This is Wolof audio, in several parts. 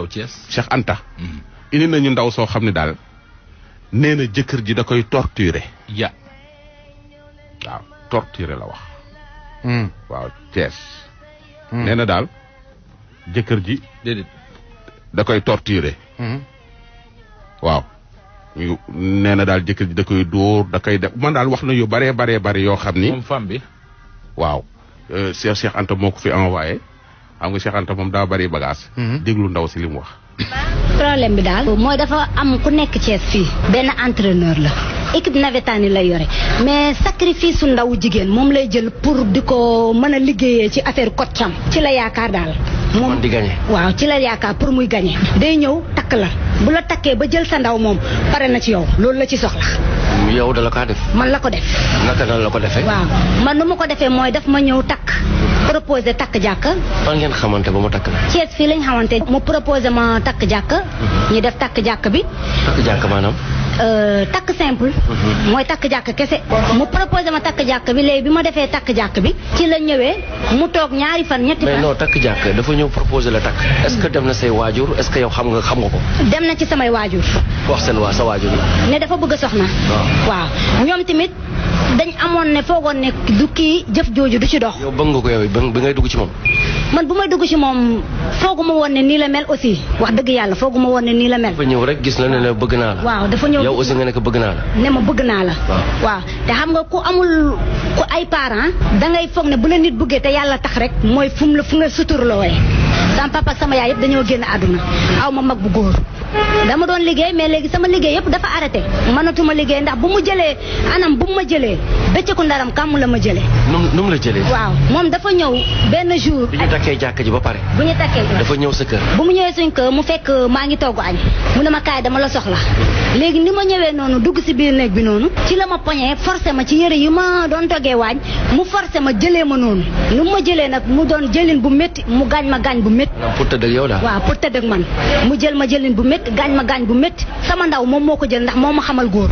Cheikh Anta. indi nañu ndaw soo xam ne daal nee na jëkkër ji da koy torturer. waaw torturer la wax. waaw Thiès. nee na daal jëkkër ji. déedéet da koy torturer. waaw. nee na daal jëkkër ji da koy dóor da koy def man daal wax na yu baree yoo xam ni. moom femme bi. waaw Cheikh Anta moo ko fi envoyé xam nga Cheikh Anta moom daa bari bagage. déglu ndaw si li mu wax. problème bi daal mooy dafa am ku nekk Thiès fii benn entraîneur la équipe navétane lay yore mais sacrifice su ndaw jigéen moom lay jël pour di ko mën a liggéeyee ci affaire coach am ci la yaakaar daal. moom di gagné. waaw ci la yaakaar pour muy gagné. day ñëw takk la bu la takkee ba jël sa ndaw moom pare na ci yow loolu la ci soxla. yow dala kaa def. man la ko def. naka la ko defee. waaw man nu ma ko defee mooy daf ma ñëw takk proposé takk jàkk. fan ngeen xamante ba mu takk la. Thiès fii lañ xamante mu proposé ma takk jàkk. ñu def takk jàkk bi. takk jàkk maanaam. takk simple. mooy takk jàkk kese. mu proposé ma takk jàkk bi léegi bi ma defee takk jàkk bi. ci la ñëwee mu toog ñaari fan ñetti fan. mais non takk jàkk dafa ñëw proposé la takk. est-ce que dem na say waajur est-ce que yow xam nga ko. dem na ci samay waajur. wax seen sa waajur yi. ne dafa bëgg soxna. waaw ñoom tamit dañ amoon ne foogoon ne du kii jëf jooju du ci dox. yow bëgg nga ko yow bi ngay dugg ci moom. man bu may dugg ci moom fooguma woon ne nii la mel aussi wax dëgg yàlla fooguma woon ne nii la mel. dafa ñëw rek gis na ne bëgg naa la. waaw dafa ñëw yow aussi nga ne ko bëgg naa la. ne ma bëgg naa la. waaw te xam nga ku amul ku ay parents da ngay foog ne bu la nit bëggee te yàlla tax rek mooy fu nga suturloo sama papa ak sama yaay yëpp dañoo génn àdduna aw ma mag bu góor dama doon liggéey mais léegi sama liggéey yëpp dafa arrêté mënatuma liggéey ndax bu mu jëlee anam bu mu ma jëlee bëccëgu ndaram kàmm la ma jëlee. nu mu la jëlee. waaw moom dafa ñëw benn jour. bi ñu takkee jàkk ji ba pare. bu ñu takkee dafa ñëw sa kër. bu mu ñëwee suñ kër mu fekk maa ngi togg añ mu ne ma kaay dama la soxla léegi ni ma ñëwee noonu dugg si biir néeg bi noonu ci la ma poñee forcé ma ci yëre yi ma doon toggee waañ mu forcé ma jëlee ma noonu nu ma jëlee nag mu doon jëlin bu métti mu gaañ ma gaañ bu métti. pour tëdd ak yow daal. waaw pour tëdd ak man mu jël ma jëlin bu métti gaañ ma gaañ bu métti sama ndaw moom moo ko jël ndax moo ma xamal góor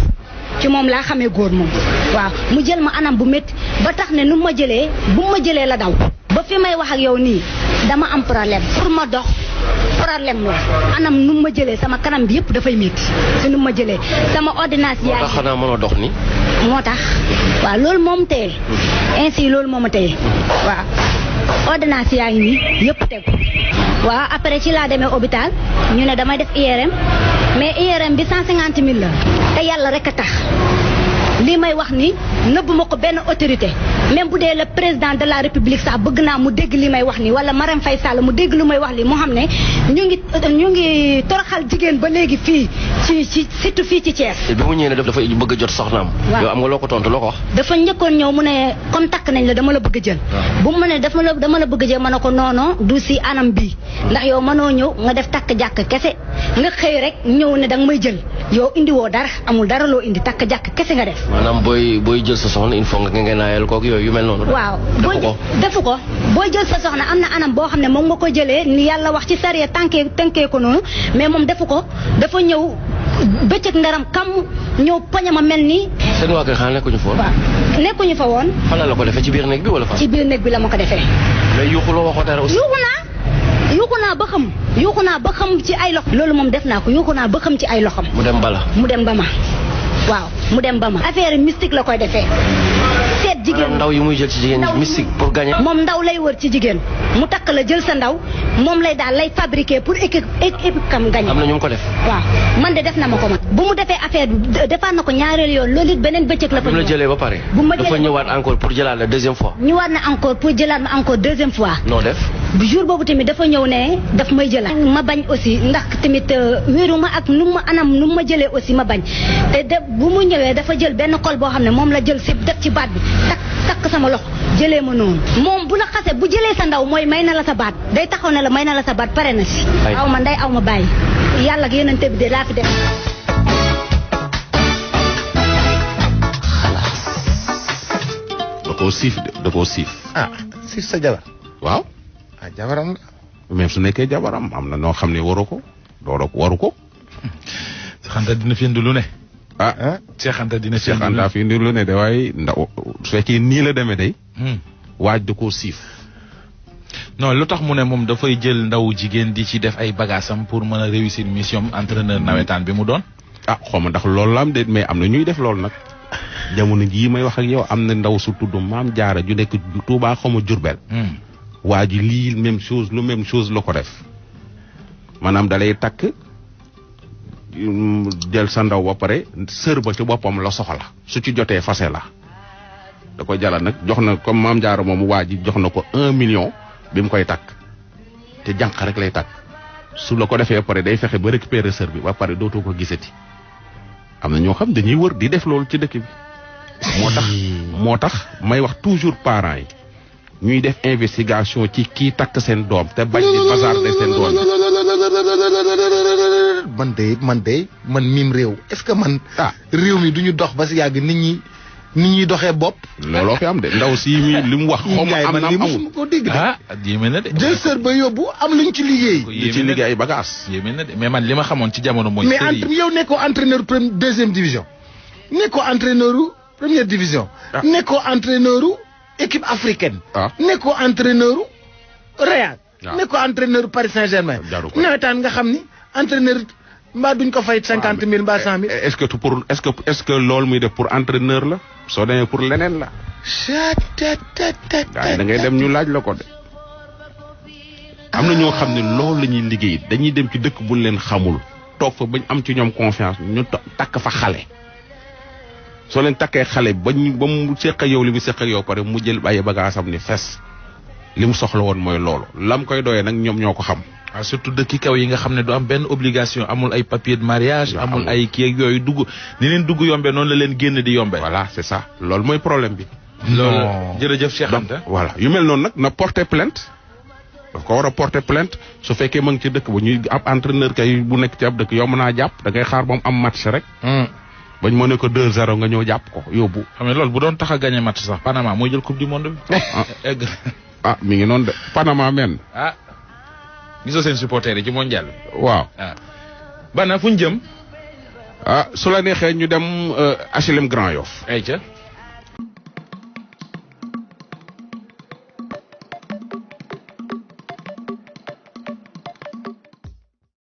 ci moom laa xamee góor moom waaw mu jël ma anam bu métti ba tax ne nu ma jëlee bu ma jëlee la daw ba fi may wax ak yow nii dama am problème pour ma dox problème la anam nu ma jëlee sama kanam bi yëpp dafay métti si nu ma jëlee sama ordonnance yaay. moo tax xanaa mënoo dox ni. moo tax waaw loolu moom teye ainsi loolu moo ma teye waaw ordonnance yaa ngi nii yëpp tegu waaw après ci laa demee hôpital ñu ne damay def IRM mais IRM bi 150 000 la te yàlla rek a tax lii may wax ni nëbbu ma ko benn autorité même bu dee le président de la république sax bëgg naa mu dégg li may wax ni wala Marème Faye Sall mu dégg lu may wax li mu xam ne ñu ngi toroxal jigéen ba léegi fii ci surtout fii ci Thiès. bi mu ñëwee ne dafa bëgg a jot soxnaam. waaw yow am nga loo ko tontu loo ko wax. dafa njëkkoon ñëw mu ne comme takk nañ la dama la bëgg a jël. bu mu ne dama la bëgg a jël ma ne ko non du si anam bii ndax yow mënoo ñëw nga def takk jàkk kese nga xëy rek ñëw ne danga may jël yow indi woo dara amul dara loo indi takk jàkk kese nga def. maanaam booy jël sa soxna il faut nga naayal koog yooyu yu mel noonu. waaw defu ko booy jël sa soxna am na anam boo xam ne moom nga ko jëlee ni yàlla wax ci sariya tànkee ko noonu mais moom defu ko dafa ñëw bëccëg ndaram kam ñëw poñe ma mel ni. seen waa kër xanaa nekkuñu fa woon. waaw nekkuñu fa woon. fan la ko defee ci biir néeg bi wala fan. ci biir néeg bi la ma ko defee. mais yuuxuloo waxoo dara aussi. yuuxu naa ba xam ci ay loxo. loolu moom def naa ko yuuxu naa ba xam ci ay loxam. mu dem ba ma. waaw mu dem ba ma. affaire mystique la koy defee. seet jigéen ndaw yi muy jël ci jigéen mystique pour gagner. moom ndaw lay wër ci jigéen mu takk la jël sa ndaw moom lay daal lay fabriquer pour équipe kam gagner. am na ñu ko def. waaw man de def na ma ko man. bu mu defee affaire bi defaat na ko ñaareel yoon loolu it beneen bëccëg la. bu la jëlee ba pare. dafa ñëwaat encore pour jëlaat la deuxième fois. ñëwaat na encore pour jëlaat ma encore deuxième fois. noo def. jour boobu tamit dafa ñëw ne daf may jëlaat. ma bañ aussi ndax tamit wéeru ma ak nu ma jëlee aussi ma bañ te bu mu ñëwee dafa jël benn col boo xam ne moom la jël si def ci baat bi takk sama loxo jëlee ma noonu. moom bu la xasee bu jëlee sa ndaw mooy may na la sa baat day taxaw ne la may na la sa baat pare na si. aw ma ndey aw ma bàyyi yàlla ak yeneen bi de laa fi def. da koo siif. siif sa jabar. waaw. jabaram la. même su nekkee jabaram am na noo xam ne waru ko waru ko. Cheikh Anta dina fi indi lu ne. Cheikh Anta dina fi indi lu ne de waaye ndaw su fekkee nii la demee day. waaj da koo siif. non lu tax mu ne moom dafay jël ndaw jigéen di ci def ay bagaasam pour mën a réussir mission entraîneur nawetaan bi mu doon. ah xaw ma ndax loolu la am de mais am na ñuy def loolu nag jamono jii may wax ak yow am na ndaw su tudd Maam Jaara ju nekk Tuubaa xaw ma Jurbel. waa ji lii même chose la ko def maanaam dalay takk jël sa ndaw ba pare sër ba ci boppam la soxla su ci jotee fase la da koy jàllal nag jox na comme Maam Jaara moom waa ji jox na ko 1 million bi mu koy takk te jànq rek lay takk su la ko defee pare day fexe ba récupérer sër bi ba pare dootoo ko gisati am na ñoo xam dañuy wër di def loolu ci dëkk bi moo tax may wax toujours parents yi ñuy def investigation ci kii takk seen doom te bañ di bazarder seen doom man miim réew est-ce que man réew mi duñu dox ba si yàgg nit ñi doxee bopp looloo fi am de ndaw si mi li mu wax xaw ma am na amul ko dégg de yéeme na de jël sër ba yóbbu am luñ ci liggéey li ci liggéey ay bagages yéeme na de mais man li ma xamoon ci jamono mooy mais yow nekkoo entraîneur deuxième division nekkoo entraîneur première division nekkoo entraîneur équipe africaine nekkoo entraîneur Real nekkoo entraîneur Paris Saint-Germain nawetaan nga xam ni entraîneur mbaa duñ ko fay 50 000 mbaa 100 000 est-ce que loolu muy def pour entraîneur la soo demee pour leneen la da ngay dem ñu laaj la ko de am na ñoo xam ne loolu la ñuy liggéey dañuy dem ci dëkk buñ leen xamul toog fa bañ am ci ñoom confiance ñu takk fa xale soo leen takkee xale ba mu seq ak yow li mu seq ak yow pare mu jël ay bagaasam ni fes li mu soxla woon mooy loolu lam koy doyee nag ñoom ñoo ko xam. waaw surtout dëkki kaw yi nga xam ne du am benn obligation amul ay papier de mariage. amul ay kii ak yooyu dugg ni leen dugg yombee noonu la leen génn di yombee. voilà c'est ça loolu mooy problème bi. loolu jërëjëf Cheikh Anta. voilà yu mel noonu nag na porter plainte daf ko war a porter plainte su fekkee ma ngi ci dëkk ba ñuy ab entraîneur kay bu nekk ci ab dëkk yow mën naa jàpp da ngay xaar ba mu am match rek. bañ moo ne ko 2-0 nga ñëw jàpp ko yóbbu. xam ne loolu bu doon tax a gagné match sax Panama mooy jël coupe du monde bi. mi ngi noonu de Panama men. gisoo seen supporter yi ci mondial. waaw. bana fu ñu jëm. su la neexee ñu dem HLM Grand Yoff. ayca.